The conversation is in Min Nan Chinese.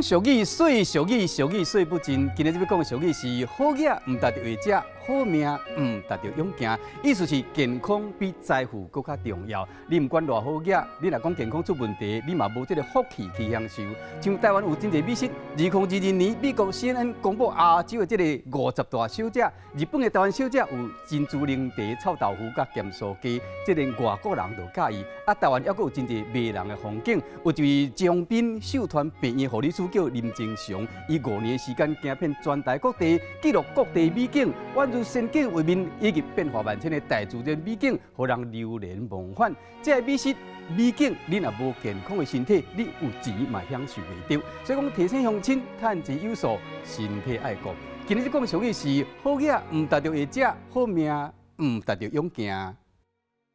俗語，說俗語，俗語說不盡。今日欲講的俗語是好額毋值著會食，好命毋值著勇行。意思是健康比財富閣較重要。你毋管偌好額，你若講健康出問題，你嘛無這个福氣去享受。像台灣有真濟美食，2022年美國 CNN 公布亞洲的這个50大小食，日本的台灣小食有珍珠奶茶、臭豆腐佮鹹酥雞，這連外國人都佮意。啊，台灣猶閣有真濟迷人的風景，有一位長濱秀傳病院護理師叫林正雄，伊5年時間行遍全台各地，記錄各地美景，宛如仙境畫面，以及變化萬千的大自然美景，予人流連忘返。這个美食美景，你若無健康的身體，你有錢嘛享受袂著。所以講提醒鄉親，趁錢有數，身體愛顧。今日講俗語是好額毋值著會食，好命毋值著勇行。